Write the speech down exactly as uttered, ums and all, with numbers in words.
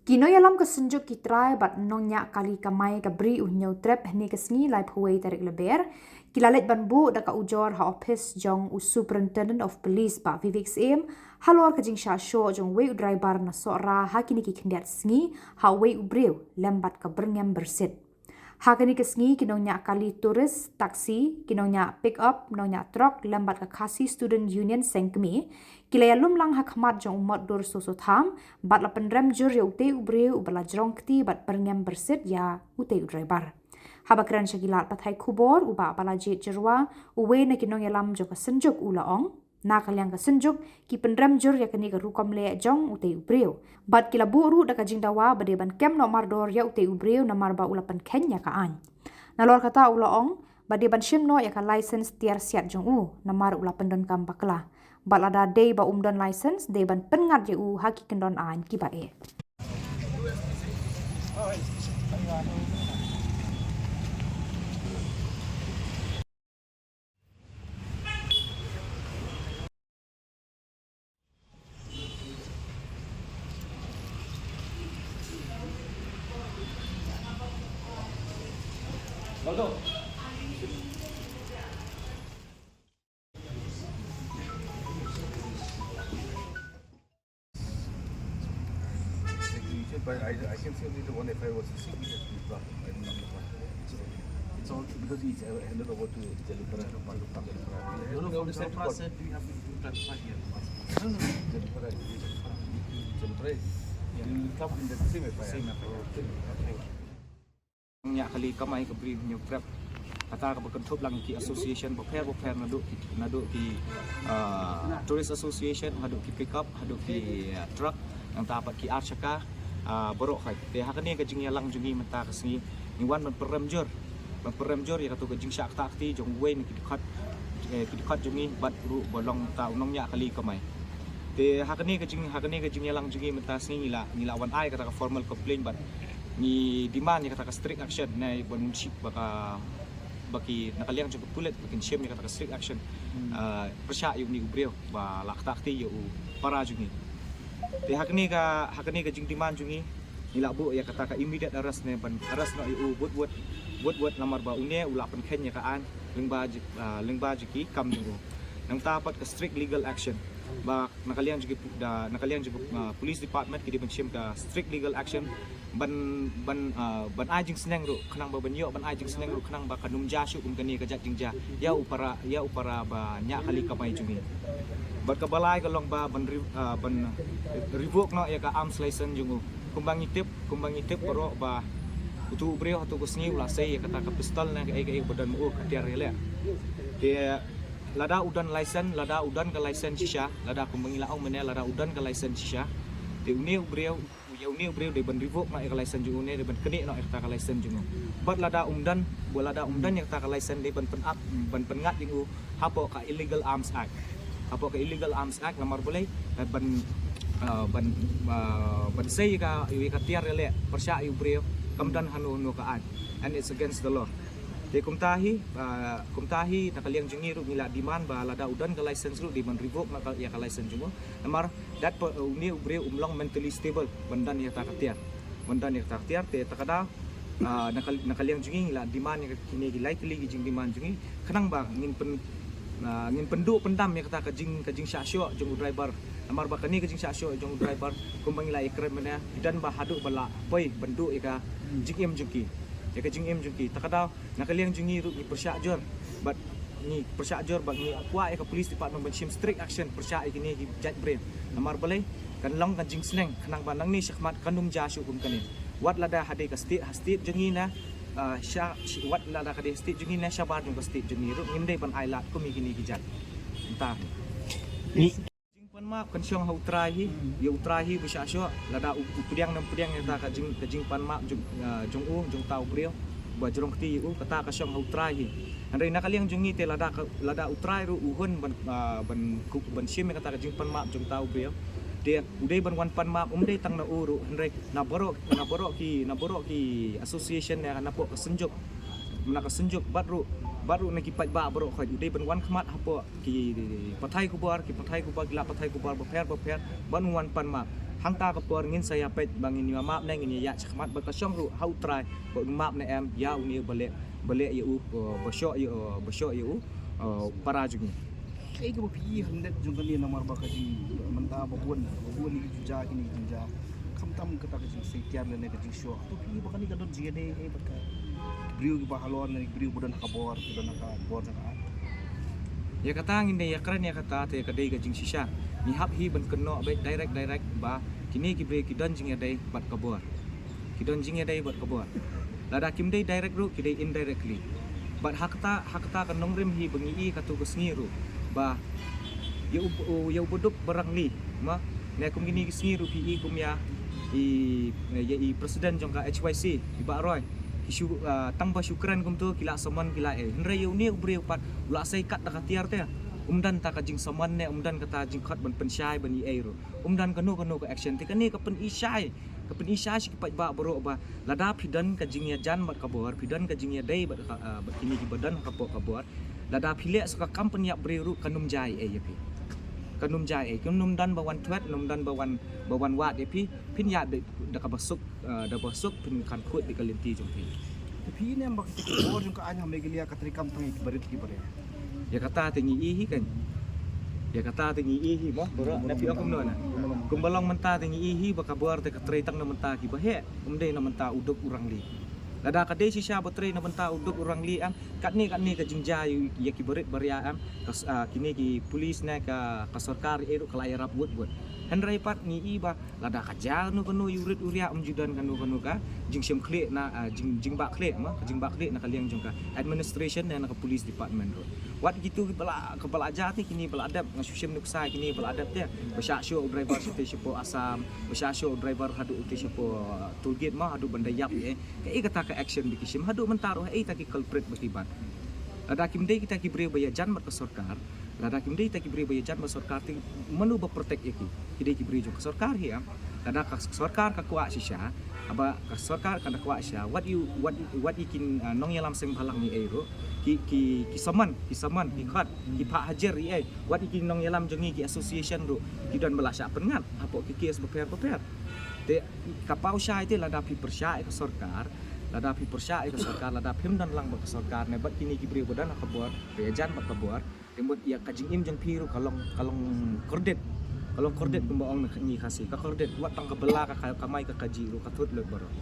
Ki nongïalam ka Synjuk ki trai bad nongñiah kali kamai ka Bri u Hynñiewtrep hynne ka sngi laiphew wei tarik Lber ki la leit ban buh da ka ujor ha ophis jong u Superintendent of Police Bah Vivek Syiem halor ka jingshah shoh jong uwei u driver na Sohra ha kine ki khyndiat sngi ha uwei u briew lem bad ka byrngem byrsit. Ha kane ka sngi ki nongñiah kali tourist, taxi, ki nongñiah pick up, nongñiah truck lem bad ka Khasi Student Union Seng Kmie ki la ïalum lang ha khmat jong u Motdur Soso Tham bad la pynrem jur ïa utei u briew uba la jrong kti bad byrngem byrsit ïa utei u driver. Haba kren sha ki lad pathai khubor u Bah Balajied Jyrwa, uwei na ki nongïalam jong ka Synjuk, u la ong, na ka liang ka Synjuk ki pynrem jur ïa kane ka rukom leh jong utei u briew bad ki la buh ruh da ka jingdawa ba dei ban kem noh mardor ïa utei u briew namar ba u la pynkheiñ ïa ka aiñ. Nalor kata u la ong ba dei ban shim noh ïa ka license tiar siat jong u namar u la pyndonkam bakla bad lada dei ba um don license dei ban pynngat ïa u ha ki kyndon aiñ kiba eh. But I, I can see only the one F I R was the signature to be dropped. I don't know the one. So it's all because it's, uh, handed over to Jalupara. No, no, from the central side, we have to do transfer here. No, no, Jalupara, Jalupara. Yeah. It will come in the same F I R. Same F I R. Okay. Thank you. Nongñiah kali kamai ka Bri u Hynñiewtrep. Kata kaba kynthup lang ki association bapher bapher naduh ki, naduh ki, ah, tourist association, haduh ki pickup, haduh ki, ah, truck, nangta pat ki arshaka, ah, baroh khoit. Te ha kane ka jingïalang jong ngi mynta ka sngi ngi wan ban pynrem jur, ban pynrem jur ïa kato ka jingshah ktah kti jong uwei na ki dkhot, eh, ki dkhot jong ngi bad ruh ba long ta u nongñiah kali kamai. Te ha kane ka jing, ha kane ka jingïalang jong ngi mynta sngi ngi la, ngi la wan ai kata ka formal complaint bad ngi demand ïa kata ka strict action ne ban shim ba ka, ba ki na ka liang jong ka pulit ba kin shim ïa kata ka strict action. Hmm. Ah, pyrshah ïa une u briew ba la ktah kti ïa u para jong ngi. Te ha kane ka, ha kane ka jingdemand jong ngi ngi la buh ïa kata ka immediate arrest ne ban arrest noh ïa u wut wut, wut wut namar ba une u la pynkheiñ ïa ka aiñ lyngba ji, ah, lyngba jong ki kam jong u. Nangta pat ka strict legal action ba na ka liang jong ki pu-, da, na ka liang jong ki, ah, police department ki dei ban shim ka strict legal action ban, ban, ah, ban ai jingsneng ruh khnang ba ban ïoh ban ai jingsneng ruh khnang ba kan ym jia shuh kum kane ka jait jingjia ïa u para, ïa u para ba ñiah kali kamai jong ngi. Bad kaba lai ka long ba ban re-, ah, ban revoke noh ïa ka arms license jong u. Kumba ngi tip, kumba ngi tip baroh ba utu u briew hato ka sngi u la sei ïa kata ka pistol ne kaei kaei ba don ma u, ka tiar ïaleh. Te lada u don license, lada u don ka license shisha, lada kumba ngi la ong mynne lada u don ka license shisha, te une u briew, ïa une u briew dei ban revoke noh ïa ka license jong u ne dei ban knieh noh ïa kata ka license jong u. Bad lada um don, ba lada um don ïa kata ka license dei ban pyn-ap, ban pynngat ïa u hapoh ka Illegal Arms Act. Hapoh ka Illegal Arms Act namar balei, eh, ban, eh, ban, eh, ban sei ïa ka, ïa ka tiar ïaleh pyrshah ïa u briew, kam don hano hano ka aiñ. And it's against the law. Te kumta hi, eh, kumta hi na ka liang jong ngi ruh ngi la demand ba lada u don ka license ruh dei ban revoke noh ka, ïa ka license jong u. Namar dat pa, eh, une u briew um long mentally stable ban don ïa kata ka tiar. Ban don ïa kata ka tiar te ta ka daw, ah, na ka, na ka liang jong ngi ngi la demand ïa kine ki lai tylli ki jingdemand jong ngi khnang ba ngin pyn, ah, ngin pynduh pyndam ïa kata ka jing, ka jingshah shoh jong u driver. Namar ba kane ka jingshah shoh jong u driver kumba ngi la ïakren mynne ki don ba haduh ba la poi ban duh ïa ka jingim jong ki. Ïa ka jingim jong ki. Ta ka daw na ka liang jong ngi ruh ngi pyrshah jur bad ngi pyrshah jur bad ngi kwah ïa ka police department ban shim strict action pyrshah ïa kine ki jait briew. Namar balei kan long ka jingsneng khnang ba nangne shakhmat kan ym jia shuh kum kane. Wat lada ha dei ka state, ha state jong ngi ne, ah, sha, shi-, wat lada ha dei state jong ngi ne shabar jong ka state jong ngi ruh ngim dei ban ai lad kum ïa kine ki jait. Mynta. Jingpanmap kan shong ha u trai hi, ïa u trai hi ba shah shoh, lada u, u pdiang ne ym pdiang ïa kata ka jing, ka jingpanmap jong, ah, jong u, jong uta u briew ba jrong kti ïa u, kata ka shong ha u trai hi. Hynrei na ka liang jong ngi te lada ka, lada u trai ruh u hun ban, ah, ban ku, ban shim ïa kata ka jingpanmap jong uta u briew. Te u dei ban wan panmap, um dei tang na u ruh, hynrei na baroh, na baroh ki, na baroh ki association ne na poh ka Synjuk, na ka Synjuk bad ruh, bad ruh na ki paidbah baroh khoit u dei ban wan khmat hapoh ki pathai khubor, ki pathai khubor, ki lad pathai khubor bapher bapher ban wan panmap. Hangta ka por ngin sa ïa peit ba ngin ïa map ne ngin ïa ïaid shakhmat bad ka shong ruh ha U Trai ba un map ne em ïa une ba leh, ba leh ïa u, uh, ba shoh ïa u, uh, ba shoh ïa u, uh, para jong ngi. Ei, kaba phi hyndet jong kane namar ba ka jing mynta ba bun, ba bun ki jingja, kine ki jingja. Khamtam kata ka jingsaitiar lane ka jingshoh. To phi ba kane ka don jingïadei ei bad ka briew kiba halor ne briew ba don ha ka bor, ki don ha ka bor jong ka. Ïa kata ngin dei ïa kren ïa kata te ka dei ka jingshisha. Ngi hap hi ban kynnoh beit direct direct ba kine ki briew ki don jingïadei bad ka bor. Ki don jingïadei bad ka bor. Lada kim dei direct ruh ki dei indirectly. Bad ha kata, ha kata ka nongrim hi ba ngi i katu ka sngi ruh ba ïa u, u, ïa u baduk barang li ma ne kum kine ki sngi ruh phi i kum ïa i, ïa i president jong ka H Y C, i Bah Roy. Ki shu, ah, tang ba shu kren kumtu ki la summon ki la ei. Hynrei ïa une u briew pat u la sei kat da ka tiar te. Um don ta ka jingsummon ne um don kata jingkhot ban pynshai ban i ei ruh. Um don kano kano ka action te. Kane ka pynishai, ka pynishai sha ki paidbah baroh ba lada phi don ka jingïajan bad ka bor, phi don ka jingïadei bad ka, ah, bad kine kiba don ha ka bor. Lada phi leh sa ka kam pynïap briew ruh kan ym jia ei ïa phi. Kan ym jia ei, kan ym don ba wan thwet, kan ym don ba wan, ba wan wad ïa phi. Phin ïaid beit da kaba suk, ah, da ba suk, phin khan khuid beit ka lynti jong phi. Te phi ne em ba ka bor jong ka aiñ ha Meghalaya ka treikam tang ïa ki barit ki barit. Ïa kata te ngi i hi kan. Ïa kata te ngi i hi mo, baroh na phi ong kumno na. Kumba long mynta te ngi i hi ba ka bor te ka trei tang na bynta kiba heh, um dei na bynta u duk u rangli. Lada ka dei shisha ba trei na bynta u duk u rangli em, katne katne ka jingjia ïa ki barit baria em, ka s-, ah, kine ki police ne ka, ka sorkar ei ruh ka la ïarap wut wut. Hynrei pat ngi i ba lada ka jia kano kano ïa u rit u riah um ju don kano kano ka jingshim khlieh na, ah, jing, jingbah khlieh ma, ka jingbah khlieh na ka liang jong ka administration ne na ka police department ruh. Wat kitu kiba la, kiba la jia te kine ba la dep, nga shu shim nuksa kine ba la dep te. Ba shah shoh u driver shatei shapoh Assam, ba shah shoh u driver haduh utei shapoh, ah, toll gate ma, haduh ban da ïap ïa. Kaei kata ka action ba ki shim haduh mynta ruh, haei ta ki culprit ba ki bat. Lada kim dei kita ki briew ba ïajan bad ka sorkar, lada kim dei ta ki briew ba ïajan bad sorkar te mano ba protect ïa ki? Ki dei ki briew jong ka sorkar hi em. Lada ka sorkar ka kwah shisha, haba ka sorkar ka da kwah shisha, wat ïa u, wat, wat ïa ki, ah, nongïalam seng bhalang ïa ei ruh, ki, ki, ki summon, ki summon, ki khot, ki phah hajir ïa ei. Wat ïa ki nongïalam jong ngi ki association ruh, ki don ba la shah pynngat hapoh ki case bapher bapher. Te ka paw shai te lada phi pyrshah ïa ka sorkar, lada phi pyrshah ïa ka sorkar, lada phim don lang bad ka sorkar ne bad kine ki briew ba don ha ka bor, ba ïajan bad ka bor, te mut ïa ka jingim jong phi ruh ka long, ka long kordit. Ka long kordit kumba ong na ngi Khasi, ka kordit. Wat tang ka bylla ka, ka kamai ka kajih ruh ka thut lut baroh.